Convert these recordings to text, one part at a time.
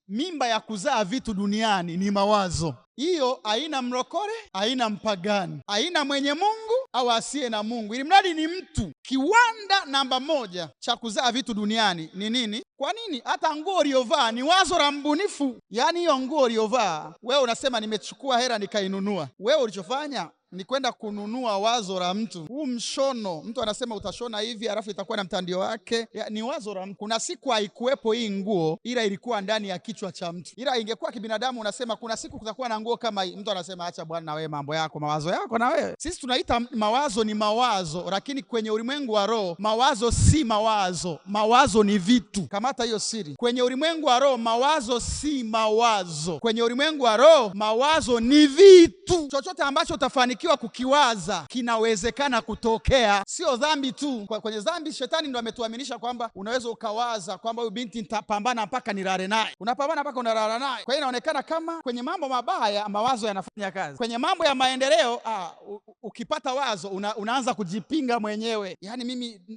Mimba ya kuzaa vitu duniani ni mawazo. Hiyo haina mlokole, haina mpagani, haina mwenye Mungu au asiye na Mungu, ili mradi ni mtu. Kiwanda namba moja cha kuzaa vitu duniani ni nini? Kwa nini? Hata nguo uliyovaa ni wazo la mbunifu. Yaani hiyo nguo uliyovaa wewe unasema nimechukua hela nikainunua. Wewe ulichofanya ni kwenda kununua wazo la mtu. Huu mshono, mtu anasema utashona hivi alafu itakuwa na mtandio wake. Ya, ni wazo la mtu. Kuna siku haikuwepo hii nguo, ila ilikuwa ndani ya kichwa cha mtu. Ila ingekuwa kibinadamu unasema kuna siku kutakuwa na nguo kama hii. Mtu anasema acha bwana na wewe mambo yako, mawazo yako na wewe. Sisi tunaita mawazo ni mawazo, lakini kwenye ulimwengu wa roho mawazo si mawazo. Mawazo ni vitu. Kamata hiyo siri. Kwenye ulimwengu wa roho mawazo si mawazo. Kwenye ulimwengu wa roho mawazo ni vitu. Chochote ambacho utafanikiwa kukiwaza kinawezekana kutokea. Sio dhambi tu. Kwenye dhambi shetani ndo ametuaminisha kwamba unaweza ukawaza kwamba huyu binti nitapambana mpaka nilale naye. Unapambana mpaka unalala naye. Kwa hiyo inaonekana kama kwenye mambo mabaya mawazo yanafanya kazi. Kwenye mambo ya maendeleo ukipata wazo unaanza kujipinga mwenyewe. Yaani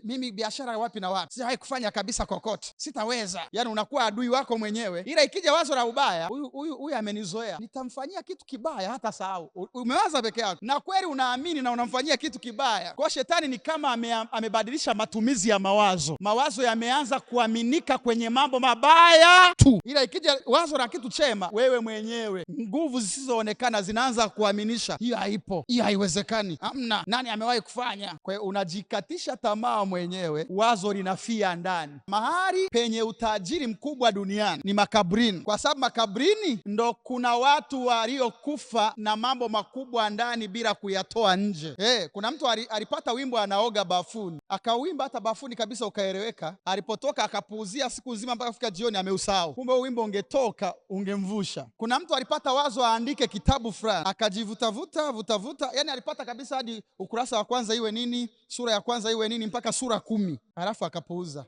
mimi biashara wapi na wapi? Sijawahi kufanya kabisa kokote. Sitaweza. Yaani unakuwa adui wako mwenyewe. Ila ikija wazo la ubaya, huyu amenizoea. Nitamfanyia kitu kibaya hata sahau. Umewaza peke yako. Na kweli unaamini na unamfanyia kitu kibaya. Kwa shetani ni kama amebadilisha matumizi ya mawazo. Mawazo yameanza kuaminika kwenye mambo mabaya tu. Ila ikija wazo la kitu chema, wewe mwenyewe nguvu zisizoonekana zinaanza kuaminisha hiyo haipo, hiyo haiwezekani, hamna, nani amewahi kufanya. Kwa hiyo unajikatisha tamaa mwenyewe, wazo linafia ndani. Mahali penye utajiri mkubwa duniani ni makaburini, kwa sababu makaburini ndo kuna watu waliokufa na mambo makubwa ndani bila kuyatoa nje. Kuna mtu alipata wimbo anaoga bafuni, akauimba hata bafuni kabisa ukaeleweka. Alipotoka akapuuzia siku nzima mpaka kufika jioni ameusahau. Kumbe wimbo ungetoka ungemvusha. Kuna mtu alipata wazo aandike kitabu fulani, akajivuta vuta vuta vuta, yani alipata kabisa hadi ukurasa wa kwanza iwe nini, sura ya kwanza iwe nini, mpaka sura 10, alafu akapuuza.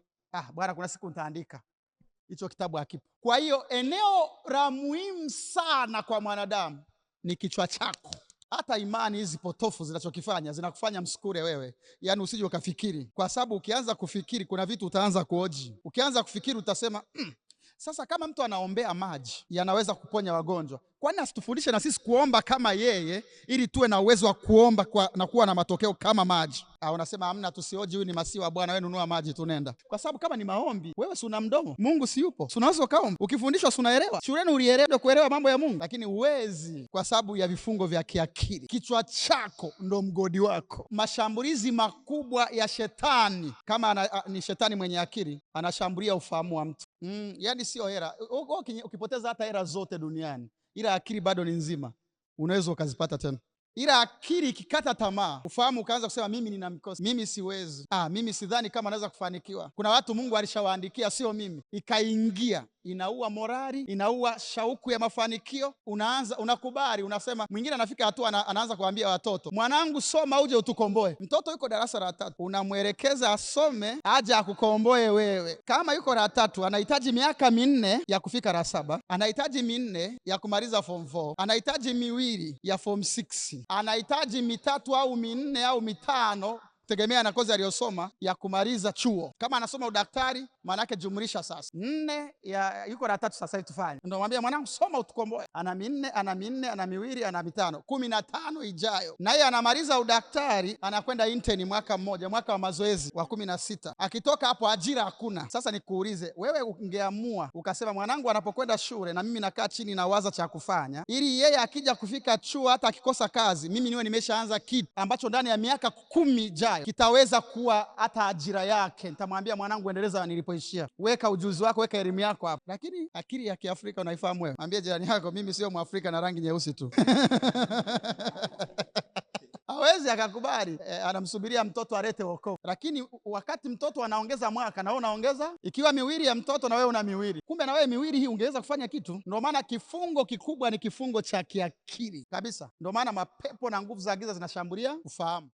Bwana kuna siku nitaandika. Hicho kitabu hakipo. Kwa hiyo eneo la muhimu sana kwa mwanadamu ni kichwa chako. Hata imani hizi potofu zinachokifanya zinakufanya msukure wewe. Yaani usije ukafikiri. Kwa sababu ukianza kufikiri kuna vitu utaanza kuoji. Ukianza kufikiri utasema sasa kama mtu anaombea maji yanaweza kuponya wagonjwa, kwani asitufundishe na sisi kuomba kama yeye ili tuwe na uwezo wa kuomba na kuwa na matokeo kama maji? Unasema hamna, tusioji, huyu ni masiwa bwana, wewe nunua maji tunenda. Kwa sababu kama ni maombi, wewe si una mdomo, Mungu si yupo, si unaweza ukaomba. Ukifundishwa si unaelewa. Shuleni ulielewa kuelewa mambo ya Mungu, lakini huwezi kwa sababu ya vifungo vya kiakili. Kichwa chako ndo mgodi wako. Mashambulizi makubwa ya shetani, kama ni shetani mwenye akili, anashambulia ufahamu wa mtu. Yaani sio hela. Ukipoteza hata hela zote duniani, ila akili bado ni nzima, unaweza ukazipata tena. Ila akili ikikata tamaa, ufahamu ukaanza kusema mimi nina mikosi, mimi siwezi, mimi sidhani kama naweza kufanikiwa. Kuna watu Mungu alishawaandikia, sio mimi. Ikaingia, inaua morali, inaua shauku ya mafanikio. Unaanza unakubali, unasema. Mwingine anafika hatua anaanza kuambia watoto, mwanangu soma uje utukomboe. Mtoto yuko darasa la 3, unamwelekeza asome aje akukomboe wewe. Kama yuko la 3 anahitaji miaka 4 ya kufika la 7, anahitaji 4 ya kumaliza form 4, anahitaji 2 ya form 6, anahitaji 3 au 4 au 5 tegemea na kozi aliyosoma ya kumaliza chuo. Kama anasoma udaktari, maana yake jumlisha sasa 4 ya yuko la 3 sasa hivi tufanye. Ndio mwambie mwanangu soma utukomboe. Ana 4, ana 4, ana 2, ana 5, 15 ijayo. Na yeye anamaliza udaktari, anakwenda intern mwaka mmoja, mwaka wa mazoezi wa 16. Akitoka hapo ajira hakuna. Sasa nikuulize, wewe ungeamua ukasema mwanangu anapokwenda shule na mimi nakaa chini na waza cha kufanya, ili yeye akija kufika chuo hata akikosa kazi, mimi niwe nimeshaanza kitu ambacho ndani ya miaka 10 ijayo kitaweza kuwa hata ajira yake. Nitamwambia mwanangu endeleza nilipoishia, weka ujuzi wako, weka elimu yako hapo. Lakini akili ya Kiafrika unaifahamu wewe. Mwambie jirani yako mimi sio Mwafrika na rangi nyeusi tu. Hawezi akakubali. Anamsubiria mtoto alete wokovu. Lakini wakati mtoto anaongeza mwaka na wewe unaongeza, ikiwa 2 ya mtoto na wewe una 2, kumbe na wewe 2 hii ungeweza kufanya kitu. Ndio maana kifungo kikubwa ni kifungo cha kiakili kabisa. Ndio maana mapepo na nguvu za giza zinashambulia ufahamu.